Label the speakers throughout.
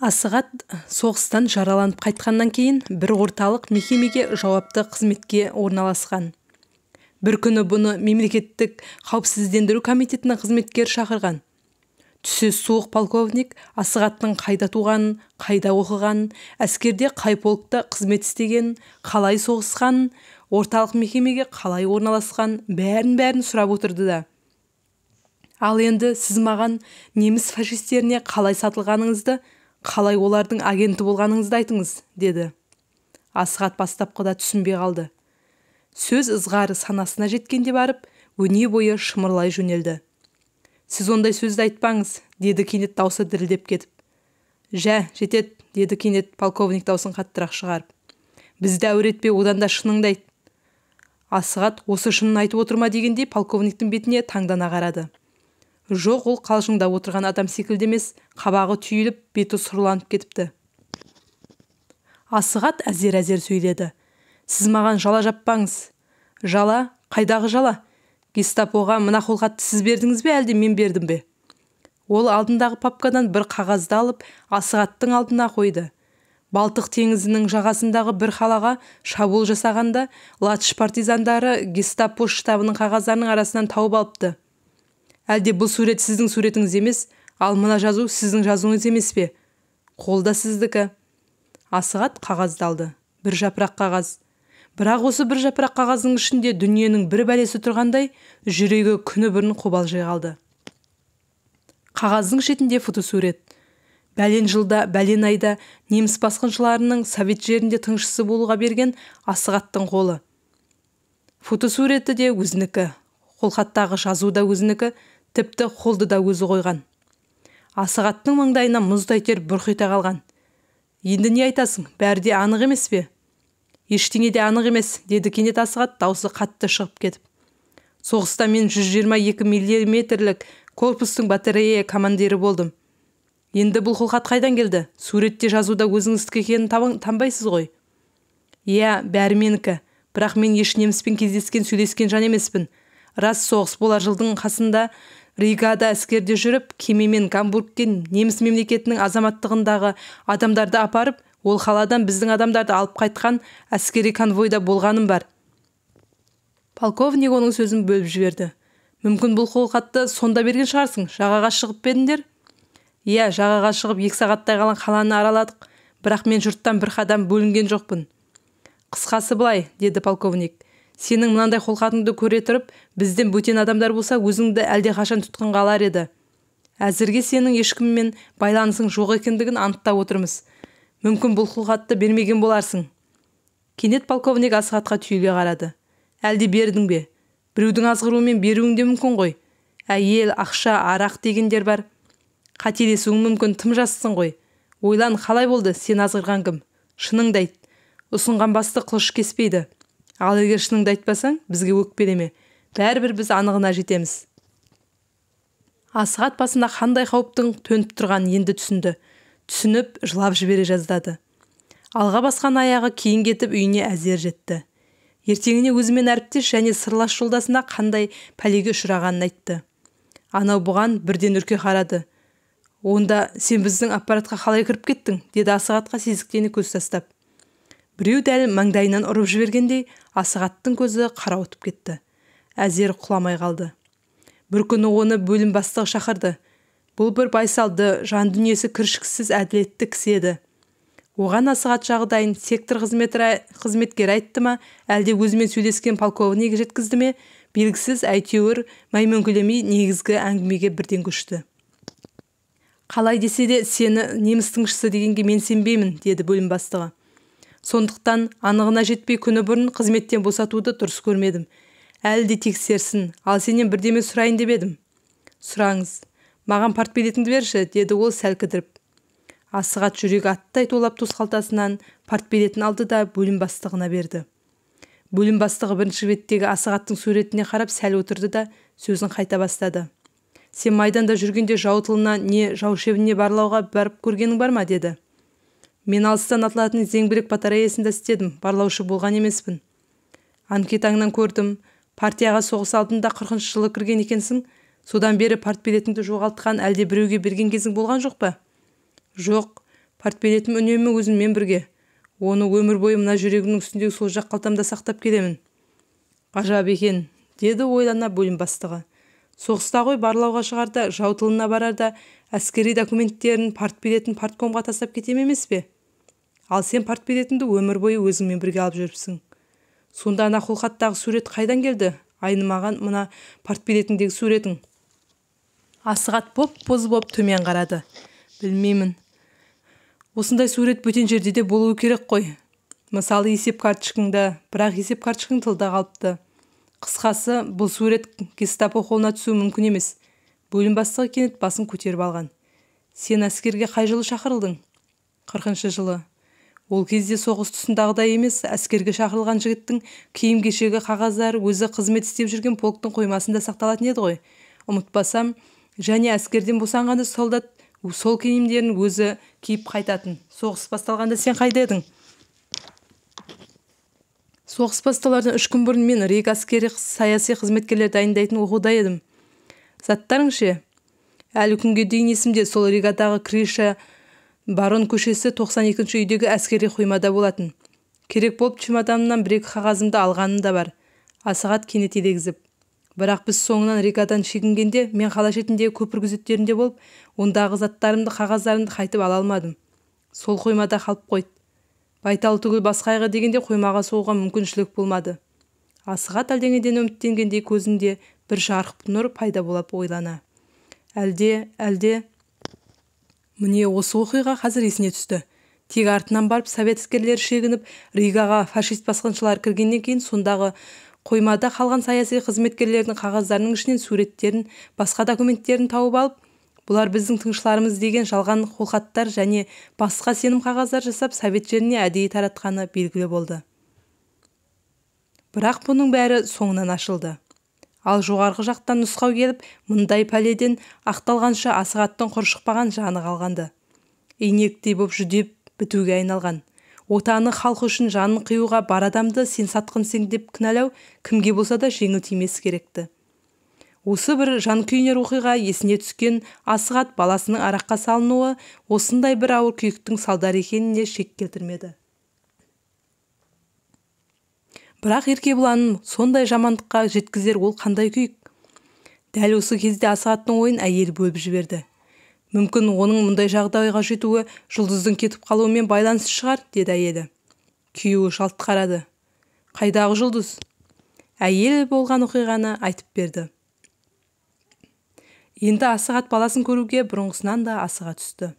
Speaker 1: Асығат соғыстан жараланып қайтқаннан кейін бір орталық мекемеге жауапты қызметке орналасқан. Бір күні бұны мемлекеттік қауіпсіздендіру комитетінің қызметкері шақырған. Түсі суық полковник Асығаттың қайда туғанын, қайда оқығанын, әскерде қай полкта қызмет істегенін, қалай соғысқанын, орталық мекемеге қалай орналасқанын бәрін-бәрін сұрап отырды да. Ал енді сіз маған неміс фашистеріне қалай сатылғаныңызды, қалай олардың агенті болғаныңызды айтыңыз, деді. Асығат бастапқыда түсінбей қалды. Сөз ызғары санасына жеткенде барып, өне бойы шымырлай жөнелді. Сіз ондай сөзді айтпаңыз, деді кенет даусы дірілдеп кетіп. Жә, жетет, деді кенет полковник даусын қаттырақ шығарып. Бізді әуретпе, одан да шыныңды айт. Асығат осы шынын айтып отыр ма дегендей полковниктің бетіне таңдана қарады. Жоқ, ол қалжыңдап отырған адам секілді емес, қабағы түйіліп, беті сұрланып кетіпті. Асығат әзер-әзер сөйледі. Сіз маған жала жаппаңыз. Жала? Қайдағы жала? Гестапоға мына қолхатты сіз бердіңіз бе, әлде мен бердім бе? Ол алдындағы папкадан бір қағазды алып, Асығаттың алдына қойды. Балтық теңізінің жағасындағы бір қалаға шабуыл жасағанда, латыш партизандары гестапо штабының қағаздарының арасынан тауып алыпты. Әлде бұл сурет сіздің суретіңіз емес, ал мына жазу сіздің жазуыңыз емес пе? Қолда сіздікі. Асығат қағазды алды. Бір жапырақ қағаз. Бірақ осы бір жапырақ қағаздың ішінде дүниенің бір бәлесі тұрғандай, жүрегі күні бұрын қобалжи қалды. Қағаздың шетінде фотосурет. Бәлен жылда, бәлен айда неміс басқыншыларының совет жерінде тыңшысы болуға берген Асығаттың қолы. Фотосуреті де өзінікі, қолхаттағы жазу да өзінікі, тіпті қолды да өзі қойған. Асығаттың маңдайына мұздай тер бұрқ ете қалған. Енді не айтасың, бәрі де анық емес пе? Ештеңе де анық емес, деді кенет Асығат, даусы қатты шығып кетіп. Соғыста мен 122 миллиметрлік корпустың батарея командирі болдым. Енді бұл қолхат қайдан келді? Суретте жазуда өзіңіздікі екенін танбайсыз ғой. Иә, бәрі менікі. Бірақ мен еш неміспен кездескен, сөйлескен жан емеспін. Рас, соғыс болар жылдың қасында Ригада әскерде жүріп, кемемен Гамбургке неміс мемлекетінің азаматтығындағы адамдарды апарып, ол қаладан біздің адамдарды алып қайтқан әскери конвойда болғаным бар. Полковник оның сөзін бөліп жіберді. Мүмкін бұл қолхатты сонда берген шығарсың, жағаға шығып па едіңдер? Иә, жағаға шығып 2 сағаттай қалған қаланы араладық, бірақ мен жұрттан бір қадам бөлінген жоқпын. Қысқасы былай, деді полковник. Сенің мынандай қолхатыңды көре тұрып, бізден бөтен адамдар болса, өзіңді әлдеқашан тұтқынға алар еді. Әзірге сенің ешкіммен байланысың жоқ екендігін анықтап отырмыз. Мүмкін бұл қолхатты бермеген боларсың. Кенет полковник Асығатқа түйіле қарады. Әлде бердің бе? Біреудің азғыруымен беруің де мүмкін ғой. Әйел, ақша, арақ дегендер бар. Қателесуің мүмкін, тым жассың ғой. Ойлан, қалай болды, сен азғырған кім? Шыныңды айт. Ұсынған басты қылыш кеспейді. Ал егер шыныңды айтпасаң, бізге өкпелеме. Бәрібір біз анығына жетеміз. Асығат басына қандай қауіптің төніп тұрғанын енді түсінді. Түсініп, жылап жібере жаздады. Алға басқан аяғы кейін кетіп үйіне әзер жетті. Ертеңіне өзімен әріптес және сырлас жолдасына қандай пәлеге ұшырағанын айтты. Анау бұған бірден үрке қарады. Онда сен біздің аппаратқа қалай кіріп кеттің, деді Асығатқа сезіктене көз тастап. Біреу дәл маңдайынан ұрып жібергендей, Асығаттың көзі қарауытып кетті. Әзер құламай қалды. Бір күні оны бөлім бастығы шақырды. Бұл бір байсалды, жан дүниесі кіршіксіз әділетті кісі еді. Оған Асығат жағдайын сектор қызметкері айтты ма, әлде өзімен сөйлескен полковник жеткізді ме, белгісіз, әйтеуір мәймөңкелемей негізгі әңгімеге бірден көшті. Қалай десе де сені неміс тыңшысы дегенге мен сенбеймін, деді бөлім бастығы. Сондықтан анығына жетпей күні бұрын қызметтен босатуды дұрыс көрмедім. Әлі де тексерсін, ал сенен бірдеме сұрайын деп едім. Сұраңыз. Маған партбилетіңді берші, деді ол сәл кідіріп. Асығат жүрегі аттай тулап төс қалтасынан партбилетін алды да бөлім бастығына берді. Бөлім бастығы бірінші беттегі Асығаттың суретіне қарап сәл отырды да сөзін қайта бастады. Сен майданда жүргенде жау тылына не жау шебіне барлауға барып көргенің бар ма, деді. Мен алыстан атылатын зеңбірек батареясында істедім, барлаушы болған емеспін. Анкетаңнан көрдім, партияға соғыс алдында 40 жылы кірген екенсің, содан бері партбилетіңді жоғалтқан әлде біреуге берген кезің болған жоқ па? Жоқ, Партбилетім үнемі өзіммен бірге. Оны өмір бойы мына жүрегімнің үстіндегі сол жақ қалтамда сақтап келемін. Ғажап екен, деді ойлана бөлім бастығы. Соғыста ғой барлауға шығарда, жау тылына барарда әскери документтерін, партбилетін парткомға тастап кетем емес пе? Ал сен партбилетіңді өмір бойы өзіңмен бірге алып жүріпсің. Сонда ана қолхаттағы сурет қайдан келді? Айнымаған мына партбилетіңдегі суретің. Асығат боп-боз боп төмен қарады. Білмеймін. Осындай сурет бөтен жерде де болуы керек қой. Мысалы, есеп карточкаңда, бірақ есеп карточкаң тылда қалыпты. Қысқасы, бұл сурет гестапо қолына түсуі мүмкін емес. Бөлім бастығы кенет басын көтеріп алған. Сен әскерге қай жылы шақырылдың? 40 жылы. Ол кезде соғыс тұсындағыдай емес, әскерге шақырылған жігіттің киім-кешегі қағаздары өзі қызмет істеп жүрген полктың қоймасында сақталатын еді ғой. Ұмытпасам, және әскерден босанғанда солдат сол киімдерін өзі киіп қайтатын. Соғыс басталғанда сен қайда едің? Соғыс басталардан 3 күн бұрын мен Рига әскери саяси қызметкерлер дайындайтын оқуда едім. Заттарың ше? Әлі күнге дейін есімде, сол Ригадағы Криша Барон көшесі 92-ші үйдегі әскери қоймада болатын. Керек болып чемоданымнан бір-екі қағазымды алғаным да бар. Асығат кенет елегізіп. Бірақ біз соңынан Ригадан шегінгенде мен қала шетіндегі көпір күзеттерінде болып, ондағы заттарымды, қағаздарымды қайтып ала алмадым. Сол қоймада қалып қойды. Байтал түгіл бас қайғы дегенде қоймаға соғуға мүмкіншілік болмады. Асығат әлденеден үміттенгендей көзінде бір жарық нұр пайда болып ойлана. Әлде міне осы оқиға қазір есіне түсті. Тек артынан барып совет әскерлері шегініп, Ригаға фашист басқыншылар кіргеннен кейін сондағы қоймада қалған саяси қызметкерлердің қағаздарының ішінен суреттерін, басқа документтерін тауып алып, бұлар біздің тыңшыларымыз деген жалған қолхаттар және басқа сенім қағаздар жасап совет жеріне әдейі таратқаны белгілі болды. Бірақ бұның бәрі соңынан ашылды. Ал жоғарғы жақтан нұсқау келіп, мұндай пәледен ақталғанша Асығаттың құр шықпаған жаны қалғанды. Инектей боп жүдеп бітуге айналған. Отаны халқы үшін жанын қиюға бар адамды сен сатқынсың деп кінәлау кімге болса да жеңіл тимес керекті. Осы бір жан күйінер оқиға есіне түскен Асығат баласының араққа салынуы осындай бір ауыр күйіктің салдары екеніне шек келтірмеді. Бірақ Еркебұланын сондай жамандыққа жеткізер ол қандай күйік? Дәл осы кезде Асығаттың ойын әйел бөліп жіберді. Мүмкін оның мұндай жағдайға жетуі Жұлдыздың кетіп қалуымен байланысты шығар, деді әйелі. Күйеуі жалт қарады. Қайдағы Жұлдыз? Әйел болған оқиғаны айтып берді. Енді Асығат баласын көруге бұрынғысынан да асыға түсті.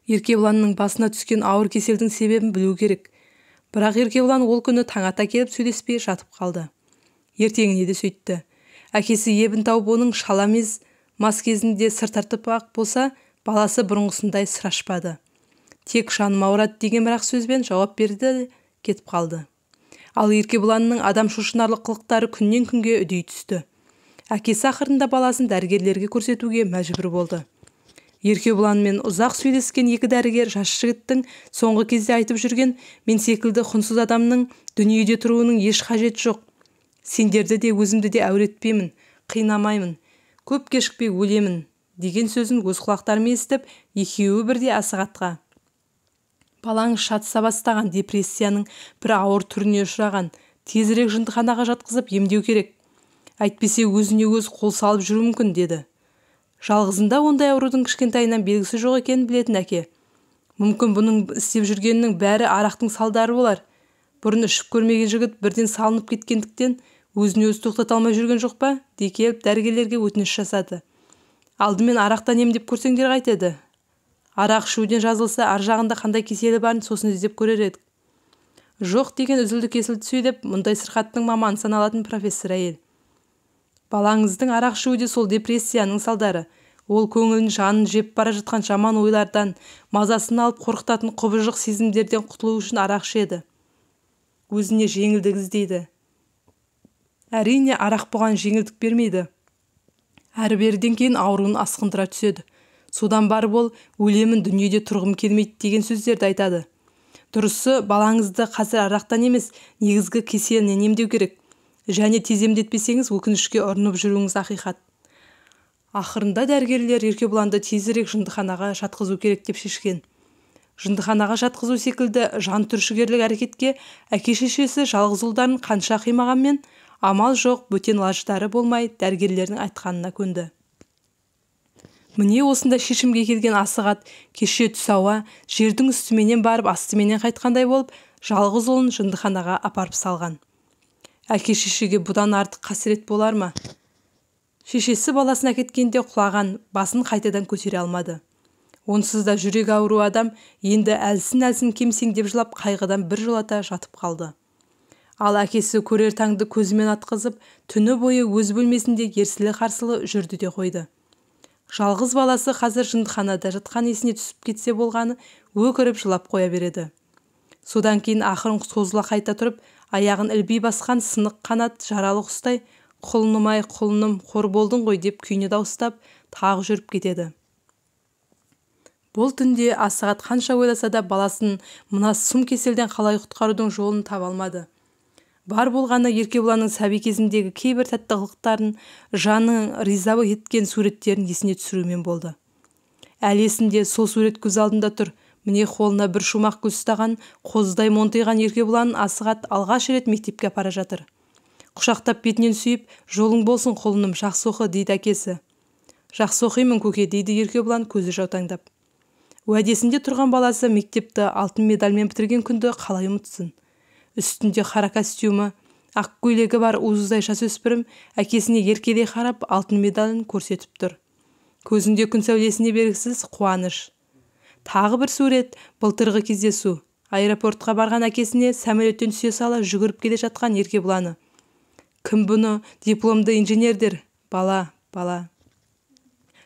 Speaker 1: Еркебұланның басына түскен ауыр кеселдің себебін білу керек. Бірақ Еркебұлан ол күні таң ата келіп сөйлеспей жатып қалды. Ертеңіне де сөйтті. Әкесі ебін тауып оның шала мас кезінде сыр тартып-ақ болса, баласы бұрынғысындай сыр ашпады. Тек жаным ауырады деген бір-ақ сөзбен жауап берді, кетіп қалды. Ал Еркебұланның адам шошынарлық қылықтары күннен күнге үдей түсті. Әкесі ақырында баласын дәрігерлерге көрсетуге мәжбүр болды. Еркебұланмен ұзақ сөйлескен екі дәрігер жас жігіттің соңғы кезде айтып жүрген мен секілді құнсыз адамның дүниеде тұруының еш қажеті жоқ. Сендерді де өзімді де әуретпеймін, қинамаймын, көп кешікпей өлемін деген сөзін өз құлақтарымен естіп, екеуі бірде Асығатқа. Балаң шатыса бастаған депрессияның бір ауыр түріне ұшыраған, тезірек жындыханаға жатқызып емдеу керек. Әйтпесе өзіне өз қол салып жүруі мүмкін, деді. Жалғызында ондай аурудың кішкентайынан белгісі жоқ екенін білетін әке. Мүмкін бұның істеп жүргенінің бәрі арақтың салдары болар. Бұрын ішіп көрмеген жігіт бірден салынып кеткендіктен өзін өзі тоқтата алмай жүрген жоқ па, дей келіп дәрігерлерге өтініш жасады. Алдымен арақтан емдеп көрсеңдер қайтеді. Арақ ішуден жазылса, ар жағында қандай кеселі барын сосын іздеп көрер едік. Жоқ деген үзілді-кесілді сөйлеп, мұндай сырқаттың маманы саналатын профессор әйел. Балаңыздың арақ ішуі де сол депрессияның салдары. Ол көңілін жанын жеп бара жатқан жаман ойлардан, мазасын алып қорқытатын құбыжық сезімдерден құтылу үшін арақ ішеді. Өзіне жеңілдік іздейді. Әрине, арақ бұған жеңілдік бермейді. Әрі-беріден кейін ауруын асқындыра түседі. Содан барып ол өлемін, дүниеде тұрғым келмейді деген сөздерді айтады. Дұрысы, балаңызды қазір арақтан емес, негізгі кеселінен емдеу керек. Және тез емдетпесеңіз, өкінішке ұрынып жүруіңіз ақиқат. Ақырында дәрігерлер Еркебұланды тезірек жындыханаға жатқызу керек деп шешкен. Жындыханаға жатқызу секілді жан түршігерлік әрекетке әке-шешесі жалғыз ұлдарын қанша қимағанмен, амал жоқ, бөтен лаждары болмай дәрігерлердің айтқанына көнді. Міне осындай шешімге келген Асығат кеше түс ауа жердің үстіменен барып астыменен қайтқандай болып, жалғыз ұлын жындыханаға апарып салған. Әке-шешеге бұдан артық қасірет болар ма? Шешесі баласын әкеткенде құлаған басын қайтадан көтере алмады. Онсыз да жүрек ауру адам енді әлсін-әлсін кемсеңдеп жылап қайғыдан бір жолата жатып қалды. Ал әкесі көрер таңды көзімен атқызып, түні бойы өз бөлмесінде ерсілі-қарсылы жүрді де қойды. Жалғыз баласы қазір жындыханада жатқан есіне түсіп кетсе болғаны өкіріп жылап қоя береді. Содан кейін ақырын созыла қайта тұрып, аяғын ілби басқан сынық қанат жаралы құстай, құлыным-ай, құлыным, қор болдың ғой деп күйіне дауыстап, тағы жүріп кетеді. Бұл түнде Асығат қанша ойласа да баласын мына сұм кеселден қалай құтқарудың жолын таба алмады. Бар болғаны Еркебұланның сәби кезіндегі кейбір тәтті қылықтарын, жанын риза еткен суреттерін есіне түсірумен болды. Әлі есінде сол сурет көз алдында тұр. Міне қолына бір шумақ гүл ұстаған, қозыдай монтиған Еркебұланын Асығат алғаш рет мектепке апара жатыр. Құшақтап бетінен сүйіп, жолың болсын құлыным, жақсы оқы, дейді әкесі. Жақсы оқимын, көке, дейді Еркебұлан көзі жаутаңдап. Уәдесінде тұрған баласы мектепті алтын медальмен бітірген күнді қалай ұмытсын? Үстінде қара костюмі, ақ көйлегі бар уыздай жасөспірім әкесіне еркелей қарап алтын медалін көрсетіп тұр. Көзінде күн сәулесіне бергісіз қуаныш. Тағы бір сурет, былтырғы кездесу. Аэропортқа барған әкесіне самолеттен түсе сала жүгіріп келе жатқан Еркебұланы. Кім бұны, дипломды инженердер? Бала, бала.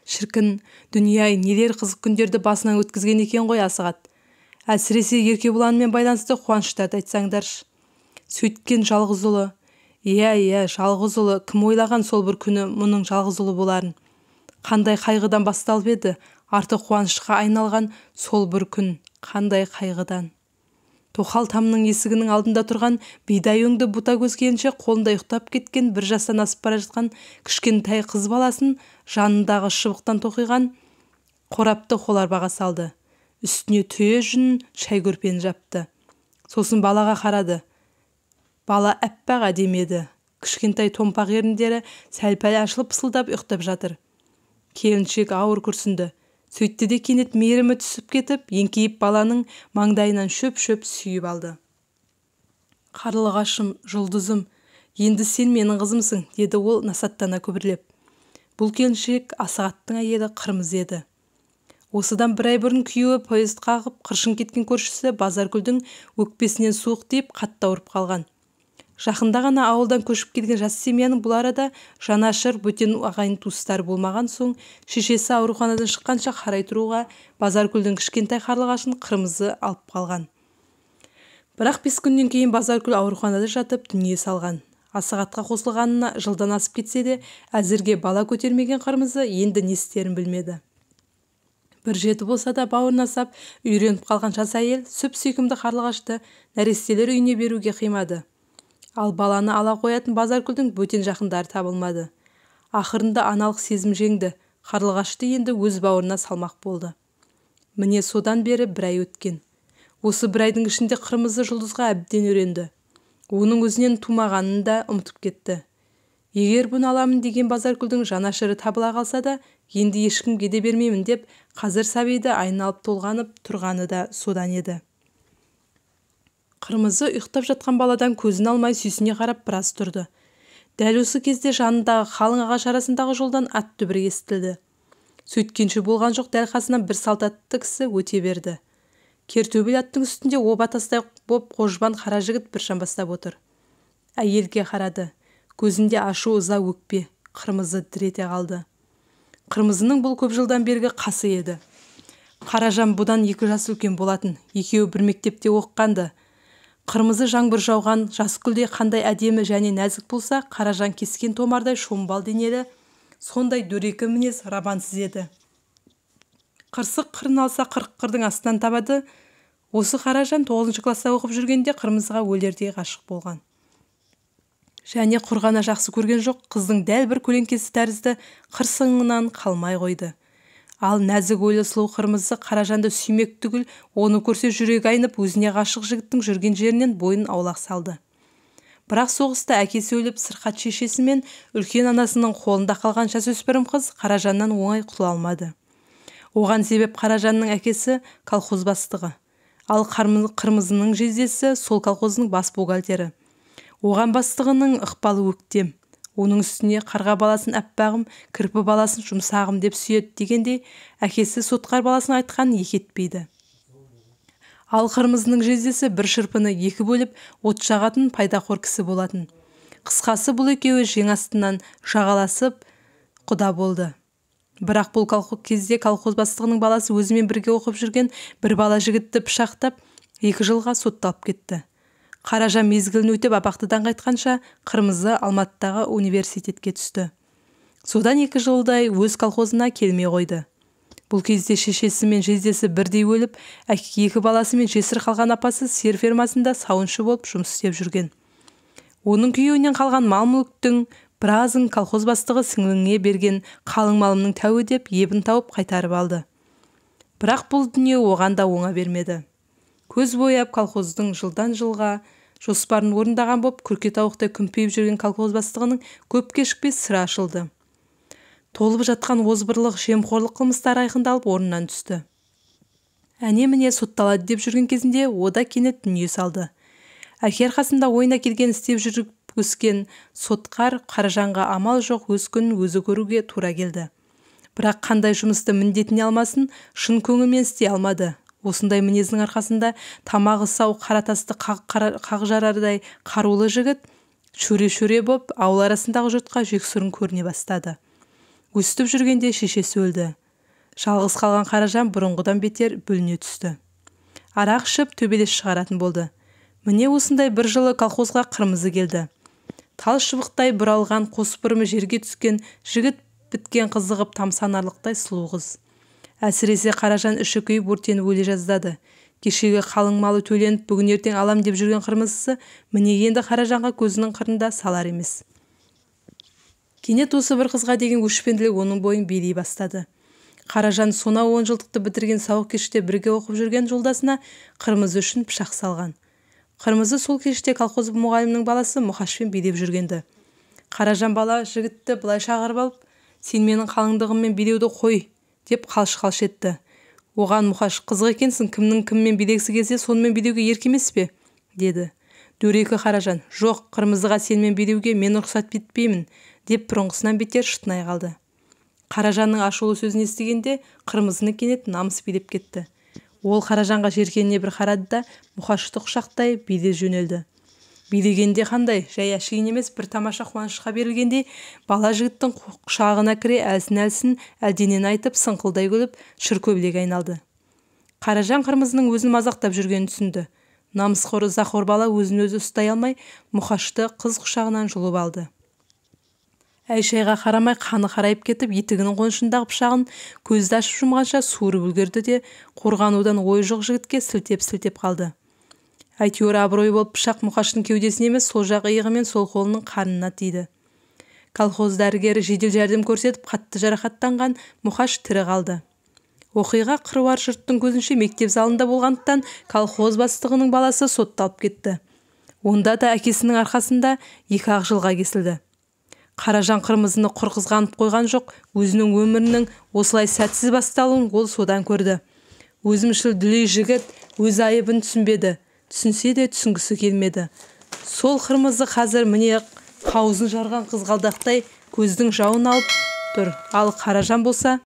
Speaker 1: Шіркін, дүние-ай, нелер қызық күндерді басынан өткізген екен ғой Асығат. Әсіресе Еркебұланмен байланысты қуаныштарды айтсаңдаршы. Сөйткен жалғыз ұлы. Иә, иә, жалғыз ұлы. Кім ойлаған сол бір күні мұның жалғыз ұлы боларын? Қандай қайғыдан басталып еді, арты қуанышқа айналған сол бір күн, қандай қайғыдан. Тоқал тамның есігінің алдында тұрған бидай өңді бұта көз келіншек қолында ұйықтап кеткен бір жастан асып бара жатқан кішкентай қыз баласын жанындағы шыбықтан тоқиған қорапты қоларбаға салды. Үстіне түйе жүн шай көрпені жапты. Сосын балаға қарады. Бала әппақ әдемі еді. Кішкентай томпақ еріндері сәл-пәл ашылып пысылдап ұйықтап жатыр. Келіншек ауыр күрсінді. Сөйтті де кенет мейірімі түсіп кетіп, еңкейіп баланың маңдайынан шөп-шөп сүйіп алды. Қарлығашым, жұлдызым, енді сен менің қызымсың, деді ол насаттана күбірлеп. Бұл келіншек Асығаттың әйелі Қырмызы еді. Осыдан бір ай бұрын күйеуі поезд қағып, қыршын кеткен көршісі Базаргүлдің өкпесінен суық тиіп, қатты ауырып қалған. Жақында ғана ауылдан көшіп келген жас семьяның бұл арада жанашыр бөтен ағайын туыстары болмаған соң, шешесі ауруханадан шыққанша қарай тұруға Базаргүлдің кішкентай қарлығашын Қырмызы алып қалған. Бірақ 5 күннен кейін Базаргүл ауруханада жатып дүние салған. Асығатқа қосылғанына жылдан асып кетсе де, әзірге бала көтермеген Қырмызы енді не істерін білмеді. Бір жеті болса да бауырына сап, үйреніп қалған жас әйел сүп-сүйкімді қарлығашты нәрестелер үйіне беруге қимады. Ал баланы ала қоятын Базаргүлдің бөтен жақындары табылмады. Ақырында аналық сезім жеңді, қарлығашты енді өз бауырына салмақ болды. Міне содан бері бір ай өткен. Осы бір айдың ішінде Қырмызы жұлдызға әбден үйренді. Оның өзінен тумағанын да ұмытып кетті. Егер бұны аламын деген Базаргүлдің жанашыры табыла қалса да, енді ешкімге де бермеймін деп, қазір сәбиді айналып толғанып тұрғаны да содан еді. Қырмызы ұйықтап жатқан баладан көзін алмай сүйсіне қарап біраз тұрды. Дәл осы кезде жанындағы қалың ағаш арасындағы жолдан ат дүбірі естілді. Сөйткенше болған жоқ, дәл қасынан бір салтатты кісі өте берді. Кертөбел аттың үстінде оба тастай боп қожбан қара жігіт бір жамбастап отыр. Әйелге қарады. Көзінде ашу, ыза, өкпе. Қырмызы дір ете қалды. Қырмызының бұл көп жылдан бергі қасы еді. Қаражан бұдан 2 жас үлкен болатын. Екеуі бір мектепте оқығанды. Қырмызы жаңбыр жауған жас гүлдей қандай әдемі және нәзік болса, Қаражан кескен томардай шомбал денелі, сондай дөрекі мінез рабансыз еді. Қырсық қырын алса 40 қырдың астынан табады. Осы Қаражан 9 класста оқып жүргенде Қырмызыға өлердей ғашық болған. Және құрғана жақсы көрген жоқ, қыздың дәл бір көлеңкесі тәрізді қырсығынан қалмай қойды. Ал нәзік ойлы сұлу Қырмызы Қаражанды сүймек түгіл, оны көрсе жүрегі айнып, өзіне ғашық жігіттің жүрген жерінен бойын аулақ салды. Бірақ соғыста әкесі өліп, сырқат шешесі мен үлкен анасының қолында қалған жасөспірім қыз Қаражаннан оңай құтыла алмады. Оған себеп Қаражанның әкесі колхоз бастығы, ал Қырмызының жездесі сол колхоздың бас бухгалтері. Оған бастығының ықпалы өктем. Оның үстіне қарға баласын әппағым, кірпі баласын жұмсағым деп сүйеді дегендей, әкесі сотқар баласының айтқанын екі етпейді. Ал Қырмызының жездесі бір шырпыны екі бөліп, от жағатын пайдақор кісі болатын. Қысқасы, бұл екеуі жең астынан жағаласып құда болды. Бірақ бұл кезде колхоз бастығының баласы өзімен бірге оқып жүрген бір бала жігітті пышақтап, 2 жылға сотталып кетті. Қаражан мезгілін өтеп абақтыдан қайтқанша Қырмызы Алматыдағы университетке түсті. Содан 2 жылдай өз колхозына келмей қойды. Бұл кезде шешесі мен жездесі бірдей өліп, 2 баласы мен жесір қалған апасы сиыр фермасында сауыншы болып жұмыс істеп жүрген. Оның күйеуінен қалған мал-мүліктің біразын колхоз бастығы сіңліңе берген қалың малымның тәуі деп ебін тауып қайтарып алды. Бірақ бұл дүние оған да оңа бермеді. Көз бояп колхоздың жылдан жылға жоспарын орындаған боп, күрке тауықтай күмпиіп жүрген колхоз бастығының көп кешікпей сыры ашылды. Толып жатқан озбырлық, жемқорлық қылмыстары айқындалып орнынан түсті. Әне-міне сотталады деп жүрген кезінде о да кенет дүние салды. Әке арқасында ойына келген істеп жүріп өскен сотқар Қаражанға амал жоқ өз күнін өзі көруге тура келді. Бірақ қандай жұмысты міндетіне алмасын, шын көңілмен істей алмады. Осындай мінезінің арқасында тамағы сау қара тасты қақ жарардай қарулы жігіт шөре-шөре боп ауыл арасындағы жұртқа жексұрын көріне бастады. Өстіп жүргенде шешесі өлді. Жалғыз қалған Қаражан бұрынғыдан бетер бүліне түсті. Арақ ішіп төбелес шығаратын болды. Міне осындай бір жылы колхозға Қырмызы келді. Тал шыбықтай бұралған қос бұрымы жерге түскен жігіт біткен қызығып тамсанарлықтай сұлу қыз. Әсіресе Қаражан іші күйіп өртеніп өле жаздады. Кешегі қалың малы төленіп, бүгін ертең алам деп жүрген Қырмызысы міне енді Қаражанға көзінің қырында салар емес. Кенет осы бір қызға деген өшпенділік оның бойын билей бастады. Қаражан сонау 10 жылдықты бітірген сауық кеште бірге оқып жүрген жолдасына Қырмызы үшін пышақ салған. Қырмызы сол кеште колхоз мұғалімінің баласы Мұқашпен билеп жүргенді. Қаражан бала жігітті былай шақырып алып, сен менің қалыңдығыммен билеуді қой деп қалш-қалш етті. Оған Мұқаш, қызық екенсің, кімнің кіммен билегісі келсе, сонымен билеуге ерк емес пе? Деді. Дөрекі Қаражан, жоқ, Қырмызыға сенімен билеуге мен рұқсат етпеймін, деп бұрынғысынан бетер шытынай қалды. Қаражанның ашулы сөзін естігенде Қырмызыны кенет намыс билеп кетті. Ол Қаражанға жеркеніне бір қарады да, Мұқашты құшақтай билей жөнелді. Билегенде қандай, жай әшейін емес, бір тамаша қуанышқа берілгендей, бала жігіттің құшағына кіре әлсін-әлсін әлденені айтып, сыңқылдай күліп, шыркөбелек айналды. Қаражан Қырмызының өзін мазақтап жүргенін түсінді. Намысқор, ызақор бала өзін өзі ұстай алмай, Мұқашты қыз құшағынан жұлып алды. Әй-шайға қарамай қаны қарайып кетіп, етігінің қонышындағы пышағын көзді ашып жұмғанша суырып үлгерді де, қорғанудан ойы жоқ жігітке сілтеп-сілтеп қалды. Әйтеуір абырой болып пышақ Мұқаштың кеудесіне емес, сол жақ иығы мен сол қолының қарнына тиді. Колхоз дәрігері жедел жәрдем көрсетіп, қатты жарақаттанған Мұқаш тірі қалды. Оқиға қыруар жұрттың көзінше мектеп залында болғандықтан колхоз бастығының баласы сотталып кетті. Онда да әкесінің арқасында 2-ақ жылға кесілді. Қаражан Қырмызыны құр қызғанып қойған жоқ, өзінің өмірінің осылай сәтсіз басталуын ол содан көрді. Өзімшіл дүлей жігіт өз айыбын түсінбеді, түсінсе де түсінгісі келмеді. Сол Қырмызы қазір міне қауызын жарған қызғалдақтай көздің жауын алып тұр. Ал Қаражан болса